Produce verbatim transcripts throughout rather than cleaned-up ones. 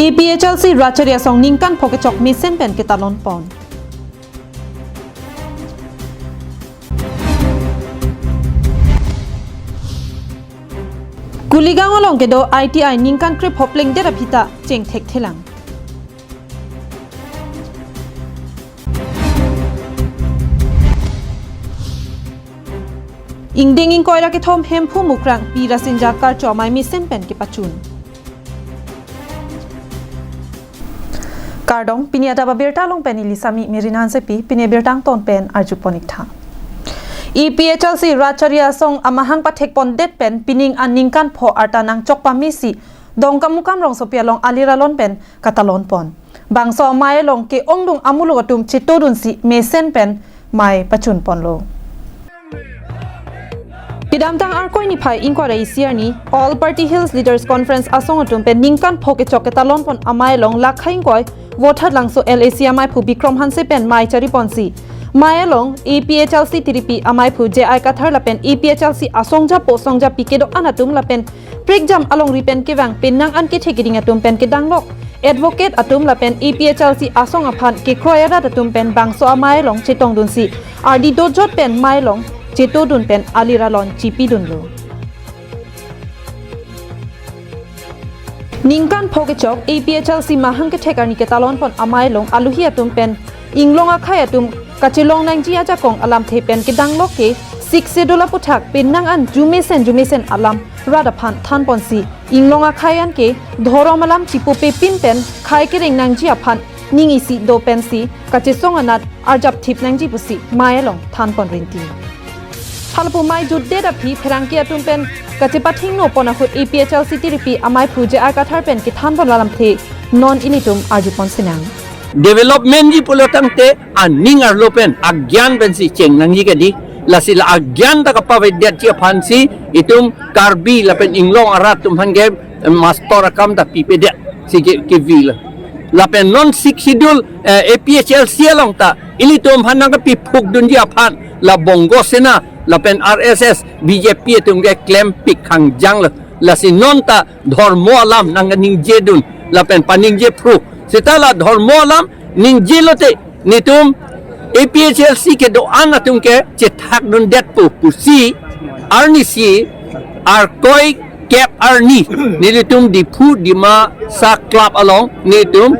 A P H L C Rat Chari Asong ningkan pho kechok mesen pen ketalon pon. Kuligaon along kedo I T I ningkan krepho plengdet aphi ta chengthek thelang. Ingdeng ingkoi ra kethom Hemphu Mukrang Pi Rasinja Karcho amei mesen pen kepachun. Kardom, pini adap abirta along pen neli Sami Merina Hansepi, pini abirta angton pen arjupon ik tha. A P H L C Rat Chari Asong amahang pathek pondet pen pining an ningkan pho arta nangchok pamesi Dongkamukam rongsopi along aliralon pen katalon pon. Bangso amei along ke-ongdung amuluk atum chetodunsi mesen pen mei pachun ponlo. Kedamtang Arkoi niphai ingkoi ra isi arni All Party Hills Leaders Conference asong atum pen ningkan pho kechok ketalon pon amei along Lakha ingkoi Vothatlangso L A C ameiphu Bikrom Hanse pen mei chari ponsi, mei along A P H L C tiripi ameiphu J I Kathar lapen A P H L C asong japo song japi kedo-an atum lapen prekjam alongri pen kevang penang an kethe keding atum pen kedanglok advocate atum lapen A P H L C asong aphan kekroi arat atum pen bangso amei along chetongdunsi ardi dojot pen mei along chetodun pen aliralon chipidunlo. Ningkan pho kechok A P H L C mahang kethek arni ketalon pon amei along aluhi atum pen inglong akhei atum kachelong nangji ajakong alamthe pen kedanglok ke Sixth Schedule aputhak penang an jumesen jumesen alam rat aphan than ponsi, inglong akhei an ke dhorom alam chipupepin pen khei kereng nangji aphan ning isi do pensi kachesong anat arjap thip nangji pusi mei along than pon rinti. Halapu mei jutdet aphi pherangke atum pen kachepathingno pon ahut A P H L C tiripi ameiphu J I Kathar pen kethan pon alamthe non ilitum arjupon sinang. Development ji pulo tangte aning arlo pen agyan pensi cheng nangji kedi. Lasi la agyan ta kapavedetji aphansi itum Karbi lapen inglong arat atum aphan ke, eh, master akam ta pipedet si ke, kevi la. Lapen non Sixth Schedule, eh, A P H L C along ta ilitum aphan nangkepiphukdunji aphan la Bongo Sena lapen R S S, B J P atum ke klempik khangjang la. Lasi non ta dhormo alam nangkaningjedun lapen paningjephru. Seta la dhormo alam ningjelote netum A P H L C kedo-an atum ke chethakdundetpo pusi arnisi Arkoi kep arni nelitum Diphu Dimasa Club along netum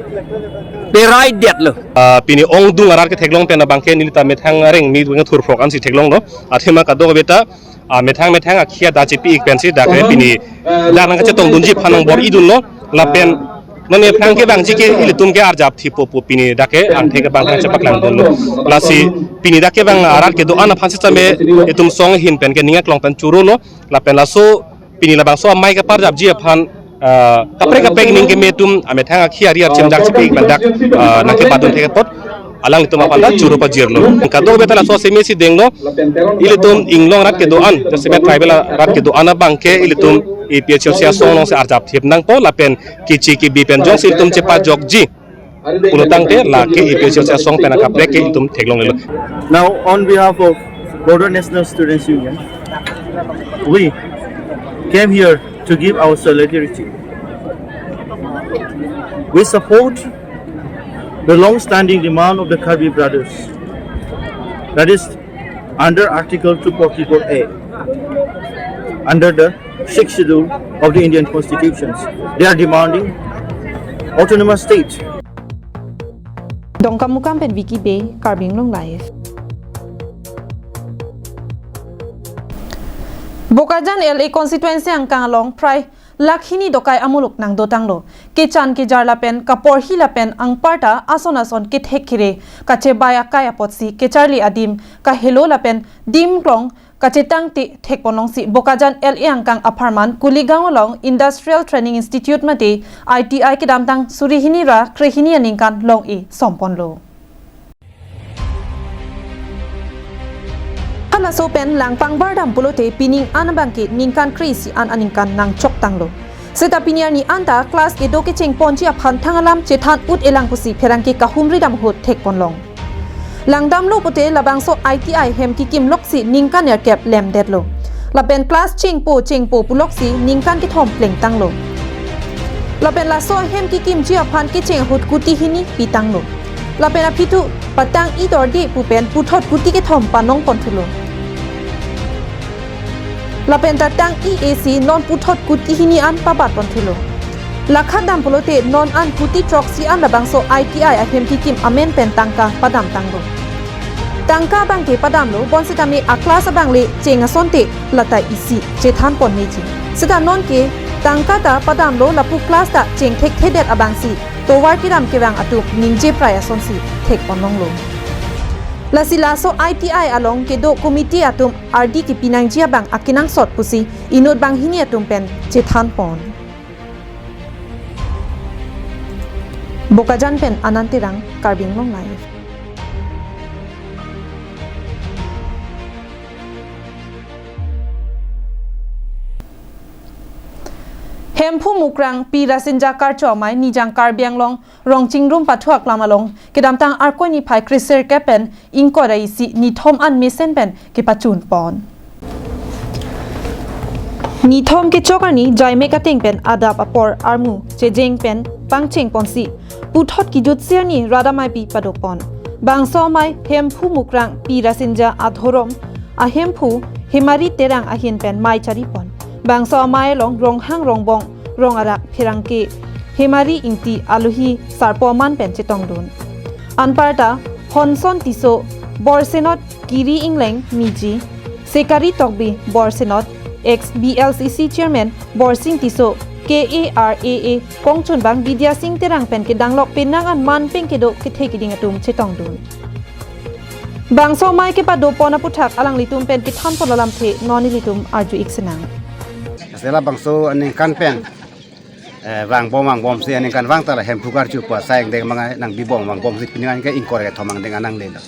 peraidetlo. Ah, pini ongdung arat ketheklong pen abangke neli ta methang areng mi thurphrok ansi theklonglo. Athema kadokave ta, ah, methang methang akhei adak chipi ik pensi dak ke pini dak nangkachetongdunji aphan nangbor-idunlo. Lapen non ephrang kevangji ke ilitum ke arjap thippo pu pini dak ke angthek abang nangchepaklangdunlo. Lasi pini dak kevang arat kedo-an aphan sitame itum song ahin pen ke ning aklong pen chorolo. Lapen laso pini labangso amei kaparjapji aphan, ah, kaprek kaprek ning keme atum amethang akhei ari archim dak chipi ik pen dak, ah, nangkepadun thek apot alanglitum aphan ta choro pajirlo. Kadokave ta laso semesi denglo, ilitum inglong arat kedo-an, jasemet tribal arat kedo-an abangke ilitum A P H L C asong alongsi arjap thip nangpo lapen kechi kebi pen jongsi ilitum chepajokji pulo tangte lake A P H L C asong pen akaprek ke ilitum theklonglelo. Now, on behalf of Bodo National Students Union, we came here to give our solidarity. We support the long-standing demand of the Karbi brothers, that is under Article two forty-four A, under the Sixth Schedule of the Indian Constitution. They are demanding autonomous state. Dongkamukam pen Vicky Bey, Karbi Anglong Live. Bokajan L A constituency angkang along prai lakh hini dokai amuluk nangdotanglo. Kechan kejar lapen kaporhi lapen anparta ason ason kethek kere kachebai akai apotsi kecharli adim kahelo lapen dim klong kachetang te thekponlongsi Bokajan L A angkang apharman Kuligaon along Industrial Training Institute mate I T I kedamtang suri hini ra kre hini aningkan long-e somponlo. Halaso pen langpang bardam pulote pining an abangke ningkan kre isi an aningkan nangchoktanglo. Seta pini arni anta class kedo kechengponji aphan thang alam chethan ut-elang pusi pherangke kahumri dam ahut thekponlong. Langdamlo pute labangso I T I hem kikimloksi ningkan nerkep lemdetlo. Lapen class chengpo chengpo puloksi ningkan kethom plengtanglo. Lapen laso ahem kekimji aphan kecheng ahut kuti hini pitanglo. Lapen aphi thu patang-i dorde pu pen puthot kuti kethom panong ponthulo. Lapen ta tang-i esi non puthot kuti hini an pabat ponthulo. Lakha dam pulote non an kuti throksi an labangso I T I ahem kekim amen pen tangka padam tanglo. Tangka abangke padamlo, bonsitame a-class abangle cheng asonte lata isi chethan pon meji. Seta nonke tangka ta padamlo, lapu class ta cheng thekthedet abangsi tovar kedam kevang atum ningje prai asonsi thek ponlonglo. Lasi laso I T I along kedo committee atum ardi kepi nangji abang akenangsot pusi inut banghini atum pen chethan pon. Bokajan pen Anand Terang, Karbi Anglong Live. Hemphu Mukrang Pi Rasinja Karcho Amei Nijang Karbi Anglong Rongchingrum Pathu Aklam along kedamtang Arkoi niphai kresirkep pen ingkoi ra isi nithom an mesen pen kepachun pon. Nithom kechok arni jaimek ateng pen adap apor armu chejeng pen pangcheng ponsi puthot kejutsi arni rat amei pi pado pon. Bangso amei Hemphu Mukrang Pi Rasinja adhorom ahemphu Hemari Terang ahin pen mei chari pon. Bangso amei along Ronghang, Rongbong, Rong Arak, Pherangke, Hemari Ingti, Alohi, Sarpo Aman pen chetongdun. Anparta Honson Tisso, Borsenot Kiri Ingleng Miji, Sekari Tokbi, Borsenot, ex B L C C chairman Borsing Tisso, K A R A A kongchunbang Bidya Sing Terang pen kedanglok penang an man peng kedo kethe keding atum chetongdun. Bangso amei kepado pon aputhak alanglitum pen kethan pon alamthe non ilitum arju-ik sinang. Sela bangso aningkan pen, eh, vangbom vangbomsi aningkan vang ta la Hemphu Karcho pu asai angdeng mangai nangbi bom vangbomsi pining an ke ingkoi ra kethom angdeng an nanglelo.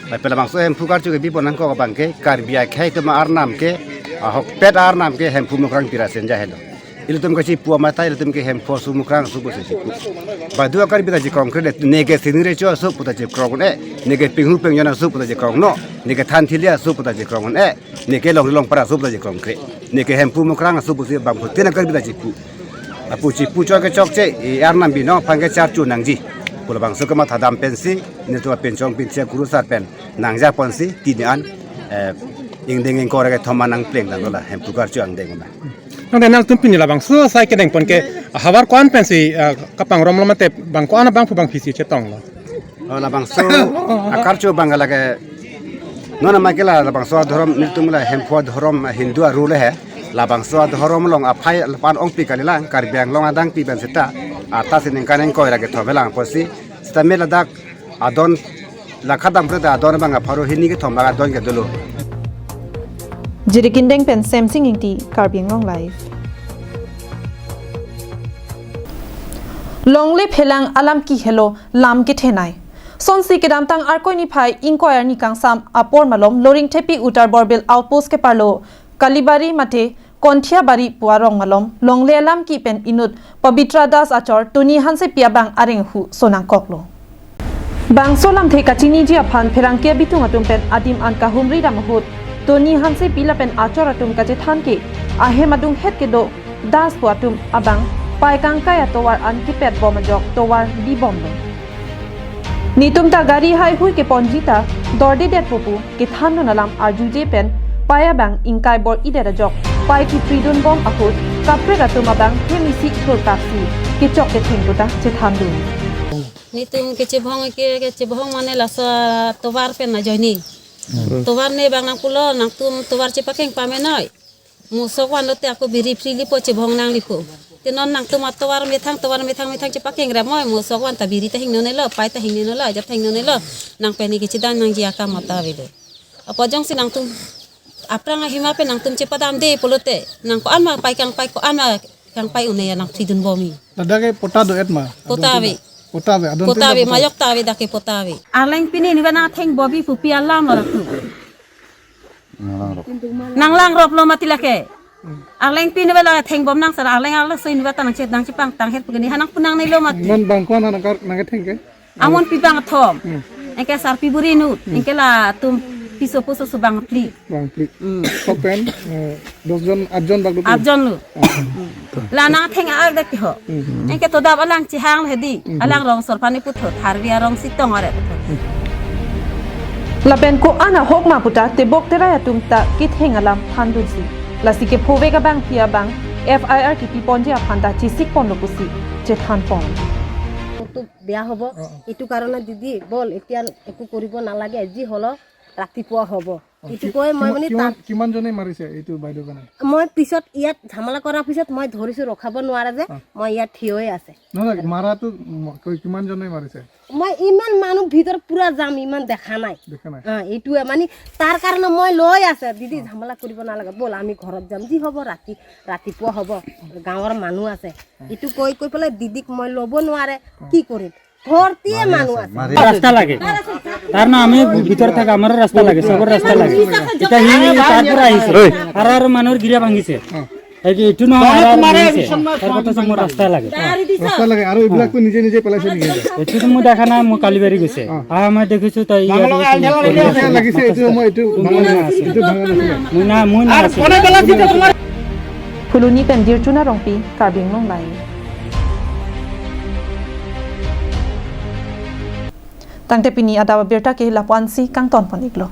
Lapen labangso Hemphu Karcho kebi pon nangkok abangke Karbi akhei atum arnam ke, ahokpet arnam ke Hemphu Mukrang Pi Rasinja helo. Ilitum kachipu amei ta ilitum ke Hemphu aso Mukrang aso pusi chipu. Badu a-Karbi ta chekrong kre le, neke Sini Recho aso pu ta chekrong un-e, neke Penghu Pengjon aso pu ta chekrong un-o, neke Thanthili aso pu ta chekrong un-e, neke Longri Longpar aso pu ta chekrong kre. Neke Hemphu Mukrang aso pusi bangphutin a-Karbi ta chipu. Lapu chipu chok ke chokche, i arnam binong aphan ke charcho nangji pu labangso kematha dam pensi, netum apinchong pinchia kurusar pen nangja ponsi, tini an, eh, ingdeng ingkoi ra kethom an nangpleng tanglo la Hemphu Karcho angdeng ma. Nang denang tum pini labangso asai kedeng pon ke havar ko-an pensi, ah, kapangromlo mate bang ko-an bangphu bangphisi chetonglo. Oh, labangso akarcho abang lake non amei ke la labangso adhorom nelitum la Hemphu adhorom Hindu aru le he. Labangso adhorom along aphai lapu-an ongpi kalilang, Karbi Anglong adang pi pen seta, arta si ningkan ingkoi ra kethom helang apotsi, seta me ladak adon lakha dam pulote adon abang apharo hini kethom abang adon kedolo. Jirikindeng pen Semsing Ingti, Karbi Anglong Live. Longle phelang alam kehelo lam kethenei. Sonsi kedamtang Arkoi niphai ingkoi arni kangsam apor malom Loringthepi Uttar Borbil Outpost keparlo Kalibari mate Konthiabari pu arong malom longle alam ke pen inut Pabitra Das achor Tony Hansepi abang areng ahu so nangkoklo. Bangso lamthe kachiniji aphan pherangke abitung atum pen adim an kahumri dam ahut Tony Hansepi lapen achor atum kachethan ke ahem adunghet kedo Das pu atum abang pai kangkai atovar an kepet bom ajok tovar bi bomlo. Netum ta gari haihui keponji ta dordedet po pu kethandun alam arjuje pen pai abang ingkai bor-idet ajok pai kepridun bom ahut kaprek atum abang hem isi thurkak si kechok ketheng puta chethandun. Netum kechebong ke, kechebong mane laso tovar pen ajoine. Hmm. Tovar ne abang nangpulo, nangtum tovar chepakeng pamenoi. Mo sok van lote ako biri freely po chebong nangli po. Te non nangtum atovar methang, tovar methang, methang chepakeng ramoi, mo sok van ta biri ta hingnonelo, pai ta hingnonelo, ajat ta hingnonelo. Nang pen ne kechedam nangji akam ata avelo. Apot jongsi nangtum aphrang ahima pen nangtum chepadamde pulote, nang ko-an ma pai kangpai, ko-an ma kangpai un-e ya nang pridun bomji. Ladak ke patta do-et ma? Patta ave. Patta ave, adon Patta ave, patta. Majok ta ave, dak ke patta ave. Arleng pine niba nang theng bomji pupi alam lo tu. Nanglangrop. Nanglangrop lo mati lake. Arleng pine niba la theng bom nang sar, arleng arlo soi niba ta nangche, nangchepangtang her pugini ha nangpu nangnelo mati. Non bang ko-an nang kar, nangketheng ke? Amonpi bangkethom. Hmm. Anke Sarpi buri inut. Hmm. Anke latum Piso puso subang pli. Bang pli. Hmm. Token, eh, dos jon, aat jon bak do. Aat jon lo. Ah. Hmm. La nangtheng-ak dak ho. Hmm. Anke to dap alang chehang hedi. Hmm. Alang rong sorpani putho tharvi arong sitong ore putho. Lapen ko-an ahok ma puta tebok terai atum ta kitheng alam thandunsi. Lasi kephovek abangpi abang F I R kipi ponji aphan ta chesik ponlo pusi chethan pon. তো বেয়া হ'ব। অ, অ। এইটো কাৰণে দিদি, বল, এতিয়া একো কৰিব নালাগে, যি হ'লেও ৰাতিপুৱা হ'ব। অ, এইটো কি-, কৈ মই কিমান, মানে কিমান, তাত কিমানজনে মাৰিছে এইটো বাইদেউ কাৰণে? মই পিছত ইয়াত ঝামেলা কৰাৰ পিছত মই ধৰিছো, ৰখাব নোৱাৰে যে, অ। মই ইয়াত থিয় হৈ আছে। নহয়, নহয়, মাৰাটো ম-, কৈ কিমানজনে মাৰিছে? মই ইমান মানুহ ভিতৰত পুৰা যাম, ইমান দেখা নাই। দেখা নাই। অ, এইটোৱে মানে তাৰ কাৰণে মই লৈ আছে, দিদি, অ। ঝামেলা কৰিব নালাগে, ব'ল আমি ঘৰত যাম, যি হ'ব ৰাতি, ৰাতিপুৱা হ'ব, গাঁৱৰ মানুহ আছে। অ। এইটো কৈ কৈ পেলাই দিদিক মই ল'ব নোৱাৰে, অ। কি কৰিম? ভৰ্তিয়ে মানুহ আছে। ৰাস্তা লাগে। তাৰ না আমি ভিতৰত থাকা, আমাৰো ৰাস্তা লাগে, চবৰ ৰাস্তা লাগে। এতিয়া সি তাৰ পৰা আহিছে। ঐ। আৰু আৰু মানুহৰ গিৰা ভাঙিছে। অ। এই যে এইটো নহয়, আৰু আৰু ভাঙিছে। তাৰ কথা মোৰ ৰাস্তা লাগে। ৰাস্তা লাগে। আৰু এইবিলাকতো নিজে নিজে পেলাইছে নেকি? এইটোতো মই দেখা নাই, মই কালি বাৰী গৈছে। অ। আহা মই দেখিছো তই ইয়াত লাগিছে, এইটো মই এইটো ভাঙা নাছিল। এইটো ভাঙা নাছিল। মই না, মই না আছিলো। Phuloni pen Dirchuna Rongpi, Karbi Anglong Live. Tangte pini adap abirta ke lapu-ansi kangton pon-iklo.